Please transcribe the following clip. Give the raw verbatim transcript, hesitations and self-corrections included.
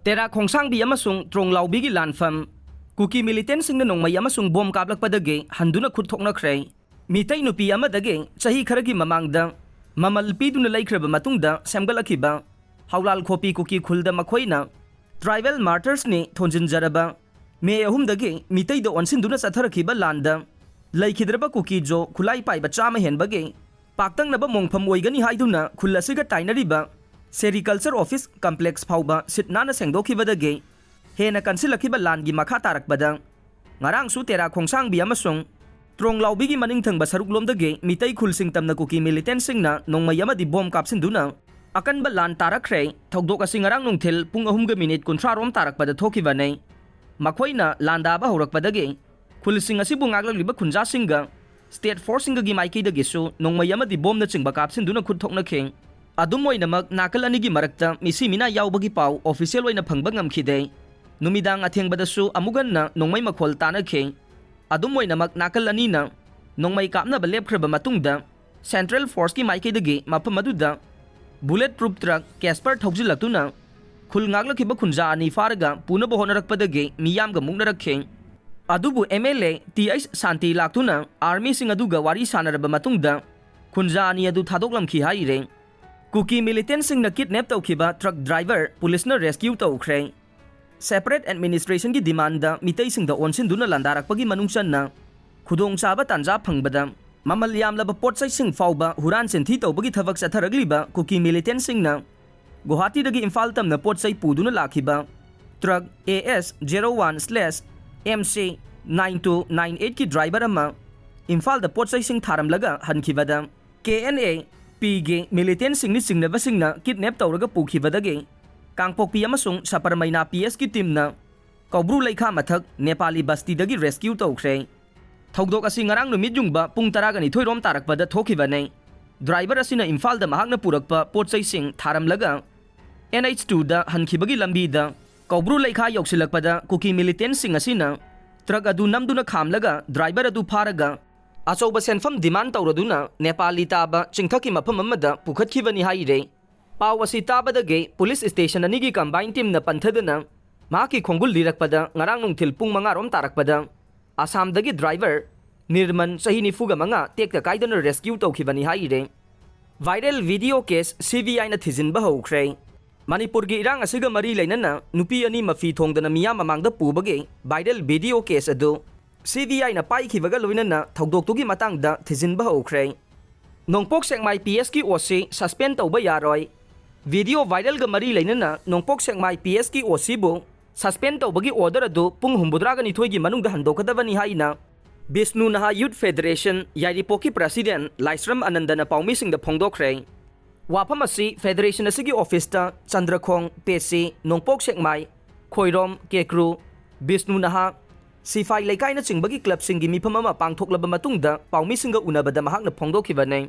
ꯇꯦꯔꯥ ꯈꯣꯡꯁꯥꯡꯕꯤ ꯑꯃꯁꯨꯡ ꯇ꯭ꯔꯣꯡꯂꯥꯎꯕꯤꯒꯤ ꯂꯥꯟꯐꯝ꯫ ꯀꯨꯀꯤ ꯃꯤꯂꯤꯇꯦꯟꯁꯤꯡꯅ ꯅꯣꯡꯃꯩ ꯑꯃꯁꯨꯡ ꯕꯣꯝ ꯀꯥꯞꯂꯛꯄꯗꯒꯤ ꯍꯟꯗꯨꯅ ꯈꯨꯠ ꯊꯣꯛꯅꯈ꯭ꯔꯦ꯫ ꯃꯤꯇꯩ ꯅꯨꯄꯤ ꯑꯃꯗꯒꯤ ꯆꯍꯤ ꯈꯔꯒꯤ ꯃꯃꯥꯡꯗ ꯃꯃꯜ ꯄꯤꯗꯨꯅ ꯂꯩꯈ꯭ꯔꯕ ꯃꯇꯨꯡꯗ ꯁꯦꯝꯒꯠꯂꯛꯈꯤꯕ ꯍꯧꯂꯥꯜ ꯈꯣꯄꯤ ꯀꯨꯀꯤ ꯈꯨꯜꯗ ꯃꯈꯣꯏꯅ Tribal Martyrsꯅꯤ ꯊꯣꯟꯖꯤꯟꯖꯔꯕ ꯃꯦ ꯑꯍꯨꯝꯗꯒꯤ ꯃꯤꯇꯩꯗ ꯑꯣꯟꯁꯤꯟꯗꯨꯅ ꯆꯠꯊꯔꯛꯈꯤꯕ ꯂꯥꯟꯗ ꯂꯩꯈꯤꯗ꯭ꯔꯕ ꯀꯨꯀꯤ ꯖꯣ ꯈꯨꯠꯂꯥꯏ ꯄꯥꯏꯕ ꯆꯥꯝꯃ ꯍꯦꯟꯕꯒꯤ ꯄꯥꯛꯇꯛꯅꯕ ꯃꯣꯡꯐꯝ ꯑꯣꯏꯒꯅꯤ ꯍꯥꯏꯗꯨꯅ ꯈꯨꯜ ꯑꯁꯤꯒ ꯇꯥꯏꯅꯔꯤꯕ Sericulture Office Complex ꯐꯥꯎꯕ ꯁꯤꯠ ꯅꯥꯟꯅ ꯁꯦꯡꯗꯣꯛꯈꯤꯕꯗꯒꯤ ꯍꯦꯟꯅ ꯀꯟꯁꯤꯜꯂꯛꯈꯤꯕ ꯂꯥꯟꯒꯤ ꯃꯈꯥ ꯇꯥꯔꯛꯄꯗ ꯉꯔꯥꯡꯁꯨ ꯇꯦꯔꯥ ꯈꯣꯡꯁꯥꯡꯕꯤ ꯑꯃꯁꯨꯡ ꯇ꯭ꯔꯣꯡꯂꯥꯎꯕꯤꯒꯤ ꯃꯅꯤꯡ ꯊꯪꯕ ꯁꯔꯨꯛꯂꯣꯝꯗꯒꯤ ꯃꯤꯇꯩ ꯈꯨꯜꯁꯤꯡ ꯇꯝꯅ ꯀꯨꯀꯤ ꯃꯤꯂꯤꯇꯦꯟꯁꯤꯡꯅ ꯅꯣꯡꯃꯩ ꯑꯃꯗꯤ ꯕꯣꯝ ꯀꯥꯞꯁꯤꯟꯗꯨꯅ ꯑꯀꯟꯕ ꯂꯥꯟ ꯇꯥꯔꯛꯈ꯭ꯔꯦ꯫ ꯊꯧꯗꯣꯛ ꯑꯁꯤ ꯉꯔꯥꯡ ꯅꯨꯡꯊꯤꯜ ꯄꯨꯡ ꯑꯍꯨꯝꯒ ꯃꯤꯅꯤꯠ ꯀꯨꯟꯊ꯭ꯔꯥ ꯔꯣꯝ ꯇꯥꯔꯛꯄꯗ ꯊꯣꯛꯈꯤꯕꯅꯤ꯫ ꯃꯈꯣꯏꯅ ꯂꯥꯟꯗꯥꯕ ꯍꯧꯔꯛꯄꯗꯒꯤ ꯈꯨꯜꯁꯤꯡ ꯑꯁꯤꯕꯨ ꯉꯥꯛꯂꯛꯂꯤꯕ ꯈꯨꯟꯖꯥꯁꯤꯡꯒ State Forceꯁꯤꯡꯒꯒꯤ ꯃꯥꯏꯀꯩꯗꯒꯤꯁꯨ ꯅꯣꯡꯃꯩ ꯑꯃꯗꯤ ꯕꯣꯝꯅꯆꯤꯡꯕ ꯀꯥꯞꯁꯤꯟꯗꯨꯅ ꯈꯨꯠ ꯊꯣꯛꯅꯈꯤ꯫ ꯑꯗꯨꯝ ꯑꯣꯏꯅꯃꯛ, ꯅꯥꯀꯜ ꯑꯅꯤꯒꯤ ꯃꯔꯛꯇ ꯃꯤꯁꯤ ꯃꯤꯅꯥ ꯌꯥꯎꯕꯒꯤ ꯄꯥꯎ official ꯑꯣꯏꯅ ꯐꯪꯕ ꯉꯝꯈꯤꯗꯦ꯫ ꯅꯨꯃꯤꯗꯥꯡ ꯑꯊꯦꯡꯕꯗꯁꯨ ꯑꯃꯨꯛ ꯍꯟꯅ ꯅꯣꯡꯃꯩ ꯃꯈꯣꯜ ꯇꯥꯅꯈꯤ꯫ ꯑꯗꯨꯝ ꯑꯣꯏꯅꯃꯛ, ꯅꯥꯀꯜ ꯑꯅꯤꯅ ꯅꯣꯡꯃꯩ ꯀꯥꯞꯅꯕ ꯂꯦꯞꯈ꯭ꯔꯕ ꯃꯇꯨꯡꯗ, Central Forceꯀꯤ ꯃꯥꯏꯀꯩꯗꯒꯤ ꯃꯐꯝ ꯑꯗꯨꯗ bullet proof truck Casper ꯊꯧꯖꯤꯜꯂꯛꯇꯨꯅ ꯈꯨꯜ ꯉꯥꯛꯂꯛꯈꯤꯕ ꯈꯨꯟꯖꯥ ꯑꯅꯤ ꯐꯥꯔꯒ ꯄꯨꯅꯕ ꯍꯣꯠꯅꯔꯛꯄꯗꯒꯤ ꯃꯤꯌꯥꯝꯒ ꯃꯨꯛꯅꯔꯛꯈꯤ꯫ ꯑꯗꯨꯕꯨ MLA ꯇꯤ ꯑꯩꯆ ꯁꯥꯟꯇꯤ ꯂꯥꯛꯇꯨꯅ armyꯁꯤꯡ ꯑꯗꯨꯒ ꯋꯥꯔꯤ ꯁꯥꯟꯅꯔꯕ ꯃꯇꯨꯡꯗ ꯈꯨꯟꯖꯥ ꯑꯅꯤ ꯑꯗꯨ ꯊꯥꯗꯣꯛꯂꯝꯈꯤ ꯍꯥꯏꯔꯦ꯫ ꯀꯨꯀꯤ ꯃꯤꯂꯤꯇꯦꯟꯁꯤꯡꯅ kidnap ꯇꯧꯈꯤꯕ truck driver ꯄꯨꯂꯤꯁꯅ rescue ꯇꯧꯈ꯭ꯔꯦ꯫ Separate administrationꯒꯤ demandꯗ ꯃꯤꯇꯩꯁꯤꯡꯗ ꯑꯣꯟꯁꯤꯟꯗꯨꯅ ꯂꯥꯟꯗꯥꯔꯛꯄꯒꯤ ꯃꯅꯨꯡ ꯆꯟꯅ ꯈꯨꯗꯣꯡꯆꯥꯕ ꯇꯥꯟꯖꯥ ꯐꯪꯕꯗ ꯃꯃꯜ ꯌꯥꯝꯂꯕ ꯄꯣꯠ ꯆꯩꯁꯤꯡ ꯐꯥꯎꯕ ꯍꯨꯔꯥꯟ ꯆꯤꯟꯊꯤ ꯇꯧꯕꯒꯤ ꯊꯕꯛ ꯆꯠꯊꯔꯛꯂꯤꯕ ꯀꯨꯀꯤ ꯃꯤꯂꯤꯇꯦꯟꯁꯤꯡꯅ ꯒꯨꯋꯥꯍꯥꯇꯤꯗꯒꯤ ꯏꯝꯐꯥꯜ ꯇꯝꯅ ꯄꯣꯠ ꯆꯩ ꯄꯨꯗꯨꯅ ꯂꯥꯛꯈꯤꯕ truck AS zero one slash MC nine two nine eightꯀꯤ driver ꯑꯃ ꯏꯝꯐꯥꯜꯗ ꯄꯣꯠ ꯆꯩꯁꯤꯡ ꯊꯥꯔꯝꯂꯒ ꯍꯟꯈꯤꯕꯗ KNAPꯒꯤ militantꯁꯤꯡꯅ ꯆꯤꯡꯅꯕꯁꯤꯡꯅ kidnap ꯇꯧꯔꯒ ꯄꯨꯈꯤꯕꯗꯒꯤ ꯀꯥꯡꯄꯣꯛꯄꯤ ꯑꯃꯁꯨꯡ ꯁꯄꯔꯃꯩꯅꯥ PSꯀꯤ teamꯅ ꯀꯧꯕ꯭ꯔꯨ ꯂꯩꯈꯥ ꯃꯊꯛ ꯅꯦꯄꯥꯂꯤ ꯕꯁꯇꯤꯗꯒꯤ rescue ꯇꯧꯈ꯭ꯔꯦ꯫ ꯊꯧꯗꯣꯛ ꯑꯁꯤ ꯉꯔꯥꯡ ꯅꯨꯃꯤꯠ ꯌꯨꯡꯕ ꯄꯨꯡ ꯇꯔꯥꯒ ꯅꯤꯊꯣꯏ ꯔꯣꯝ ꯇꯥꯔꯛꯄꯗ ꯊꯣꯛꯈꯤꯕꯅꯤ꯫ Driver ꯑꯁꯤꯅ ꯏꯝꯐꯥꯜꯗ ꯃꯍꯥꯛꯅ ꯄꯨꯔꯛꯄ ꯄꯣꯠ ꯆꯩꯁꯤꯡ ꯊꯥꯔꯝꯂꯒ NH twoꯗ ꯍꯟꯈꯤꯕꯒꯤ ꯂꯝꯕꯤꯗ ꯀꯧꯕ꯭ꯔꯨ ꯂꯩꯈꯥ ꯌꯧꯁꯤꯜꯂꯛꯄꯗ ꯀꯨꯀꯤ militantꯁꯤꯡ ꯑꯁꯤꯅ truck ꯑꯗꯨ ꯅꯝꯗꯨꯅ ꯈꯥꯝꯂꯒ driver ꯑꯗꯨ ꯐꯥꯔꯒ ꯑꯆꯧꯕ ꯁꯦꯟꯐꯝ demand ꯇꯧꯔꯗꯨꯅ ꯅꯦꯄꯥꯂꯤ ꯇꯥꯕ ꯆꯤꯡꯊꯛꯀꯤ ꯃꯐꯝ ꯑꯃꯗ ꯄꯨꯈꯠꯈꯤꯕꯅꯤ ꯍꯥꯏꯔꯦ꯫ ꯄꯥꯎ ꯑꯁꯤ ꯇꯥꯕꯗꯒꯤ ꯄꯨꯂꯤꯁ ꯁ꯭ꯇꯦꯁꯟ ꯑꯅꯤꯒꯤ ꯀꯝꯕꯥꯏꯟ ꯇꯤꯝꯅ ꯄꯟꯊꯗꯨꯅ ꯃꯍꯥꯛꯀꯤ ꯈꯣꯡꯒꯨꯜ ꯂꯤꯔꯛꯄꯗ ꯉꯔꯥꯡ ꯅꯨꯡꯊꯤꯜ ꯄꯨꯡ ꯃꯉꯥ ꯔꯣꯝ ꯇꯥꯔꯛꯄꯗ ꯑꯁꯥꯝꯗꯒꯤ ꯗ꯭ꯔꯥꯏꯚꯔ ꯅꯤꯔꯃꯟ, ꯆꯍꯤ ꯅꯤꯐꯨꯒ ꯃꯉꯥ, ꯇꯦꯛꯇ ꯀꯥꯏꯗꯅ ꯔꯦꯁꯀ꯭ꯌꯨ ꯇꯧꯈꯤꯕꯅꯤ ꯍꯥꯏꯔꯦ꯫ Viral video case C B ꯑꯥꯏꯅ ꯊꯤꯖꯤꯟꯕ ꯍꯧꯈ꯭ꯔꯦ꯫ ꯃꯅꯤꯄꯨꯔꯒꯤ ꯏꯔꯥꯡ ꯑꯁꯤꯒ ꯃꯔꯤ ꯂꯩꯅꯅ ꯅꯨꯄꯤ ꯑꯅꯤ ꯃꯐꯤ ꯊꯣꯡꯗꯅ ꯃꯤꯌꯥꯝ ꯃꯃꯥꯡꯗ ꯄꯨꯕꯒꯤ ꯚꯥꯏꯔꯦꯜ ꯚꯤꯗꯤꯑꯣ ꯀꯦꯁ ꯑꯗꯨ ꯁꯤ ꯕꯤ ꯑꯥꯏꯅ ꯄꯥꯏꯈꯤꯕꯒ ꯂꯣꯏꯅꯅ ꯊꯧꯗꯣꯛꯇꯨꯒꯤ ꯃꯇꯥꯡꯗ ꯊꯤꯖꯤꯟꯕ ꯍꯧꯈ꯭ꯔꯦ꯫ ꯅꯣꯡꯄꯣꯛ ꯁꯦꯛꯃꯥꯏ ꯄꯤ ꯑꯦꯁꯀꯤ ꯑꯣ ꯁꯤ ꯁꯁꯄꯦꯟ ꯇꯧꯕ ꯌꯥꯔꯣꯏ꯫ ꯚꯤꯗꯤꯑꯣ ꯚꯥꯏꯔꯦꯜꯒ ꯃꯔꯤ ꯂꯩꯅꯅ ꯅꯣꯡꯄꯣꯛ ꯁꯦꯛꯃꯥꯏ ꯄꯤ ꯑꯦꯁꯀꯤ ꯑꯣ ꯁꯤꯕꯨ ꯁꯁꯄꯦꯟ ꯇꯧꯕꯒꯤ ꯑꯣꯔꯗꯔ ꯑꯗꯨ ꯄꯨꯡ ꯍꯨꯝꯐꯨꯇꯔꯥꯒ ꯅꯤꯊꯣꯏꯒꯤ ꯃꯅꯨꯡꯗ ꯍꯟꯗꯣꯛꯀꯗꯕꯅꯤ ꯍꯥꯏꯅ ꯕꯤꯁꯅꯨ ꯅꯍꯥ ꯌꯨꯠ ꯐꯦꯗꯔꯦꯁꯟ ꯌꯥꯏꯔꯤꯄꯣꯛꯀꯤ ꯄ꯭ꯔꯁꯤꯗꯦꯟ ꯂꯥꯏꯁ꯭ꯔꯝ ꯑꯅꯟꯗꯅ ꯄꯥꯎꯃꯤꯁꯤꯡꯗ ꯐꯣꯡꯗꯣꯛꯈ꯭ꯔꯦ꯫ ꯋꯥꯐꯝ ꯑꯁꯤ ꯐꯦꯗꯔꯦꯁꯟ ꯑꯁꯤꯒꯤ ꯑꯣꯐꯤꯁꯇ ꯆꯟꯗ꯭ꯔꯈꯣꯡ, ꯄꯦꯁꯤ, ꯅꯣꯡꯄꯣꯛ ꯁꯦꯛꯃꯥꯏ, ꯈꯣꯏꯔꯣꯝ, ꯀꯦꯀ꯭ꯔꯨ, ꯕꯤꯁꯅꯨ ꯅꯍꯥ, ꯁꯤꯐꯥꯏ ꯂꯩꯀꯥꯏꯅꯆꯤꯡꯕꯒꯤ ꯀ꯭ꯂꯕꯁꯤꯡꯒꯤ ꯃꯤꯐꯝ ꯑꯃ ꯄꯥꯡꯊꯣꯛꯂꯕ ꯃꯇꯨꯡꯗ ꯄꯥꯎꯃꯤꯁꯤꯡꯒ ꯎꯅꯕꯗ ꯃꯍꯥꯛꯅ ꯐꯣꯡꯗꯣꯛꯈꯤꯕꯅꯤ꯫